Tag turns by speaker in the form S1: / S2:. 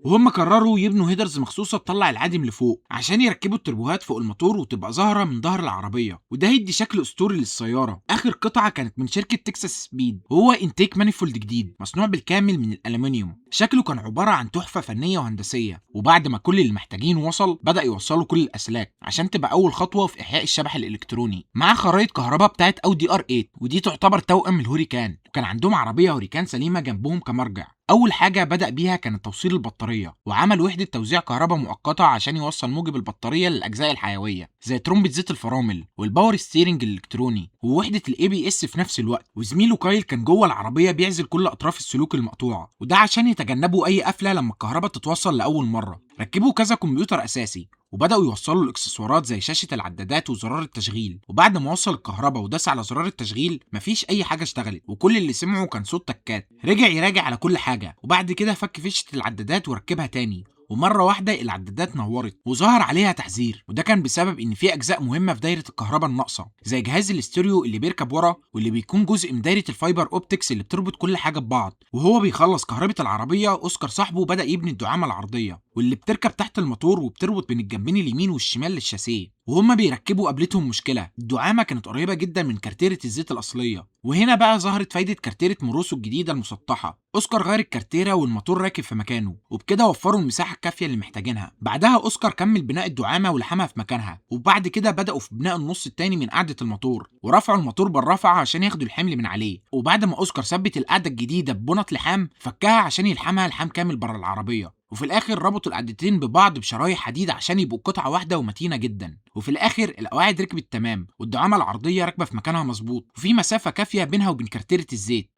S1: وهم قرروا يبنوا headers مخصوصة تطلع العادم لفوق عشان يركبوا التربوهات فوق الموتور وتبقى ظاهره من ظهر العربيه، وده هيدي شكل اسطوري للسياره. اخر قطعه كانت من شركة تكساس سبيد، وهو intake manifold جديد مصنوع بالكامل من الالومنيوم. شكله كان عبارة عن تحفة فنية وهندسيه. وبعد ما كل اللي محتاجينه وصل، بدا يوصلوا كل الاسلاك عشان تبقى اول خطوة في احياء الشبح الالكتروني مع خرائط كهرباء بتاعت اودي R8، ودي تعتبر توأم الهوريكان. وكان عندهم عربية هوريكان سليمة جنبهم كمرجع. اول حاجة بدا بيها كانت توصيل البطاريه، وعمل وحده توزيع كهرباء مؤقتة عشان يوصل موجب البطارية للاجزاء الحيوية زي ترمبه زيت الفرامل وال power steering الالكتروني ووحده ال ABS في نفس الوقت. وزميله كايل كان جوه العربية بيعزل كل اطراف السلوك المقطوعه، وده عشان يتجنبوا اي قفله لما الكهرباء تتوصل لاول مرة. ركبوا كذا كمبيوتر اساسي وبداوا يوصلوا الاكسسوارات زي شاشة العدادات وزرار التشغيل. وبعد ما وصل الكهرباء وداس على زرار التشغيل، مفيش اي حاجة اشتغلت، وكل اللي سمعه كان صوت تكات. رجع يراجع على كل حاجه، وبعد كده فك فيشه العدادات وركبها تاني، ومرة واحدة العدادات نورت وظهر عليها تحذير. وده كان بسبب ان في اجزاء مهمة في دايرة الكهرباء الناقصة، زي جهاز الاستيريو اللي بيركب ورا واللي بيكون جزء من دايرة ال fiber optics اللي بتربط كل حاجة ببعض. وهو بيخلص كهرباء العربيه، اوسكار صاحبه بدا يبني الدعامه العرضية واللي بتركب تحت الموتور وبتربط بين الجنبين اليمين والشمال للشاسيه. وهما بيركبوا قابلتهم مشكله، الدعامه كانت قريبه جدا من كارتيره الزيت الاصلية. وهنا بقى ظهرت فايده كارتيره موروسو الجديدة المسطحه. اوسكار غير الكارتيره والموتور راكب في مكانه، وبكده وفروا المساحة الكافيه اللي محتاجينها. بعدها اوسكار كمل بناء الدعامه ولحمها في مكانها، وبعد كده بداوا في بناء النص التاني من قاعدة الموتور، ورفعوا الموتور بالرفعه عشان ياخدوا الحمل من عليه. وبعد ما اوسكار ثبت القاعدة الجديدة ببنط لحام، فكها عشان يلحمها لحام كامل بره العربيه. وفي الاخر ربطوا القعدتين ببعض بشرايح حديد عشان يبقوا قطعه واحدة ومتينه جدا. وفي الاخر القواعد ركبت تمام، والدعامه العرضية راكبه في مكانها مظبوط، وفي مسافة كافيه بينها وبين كارتيره الزيت.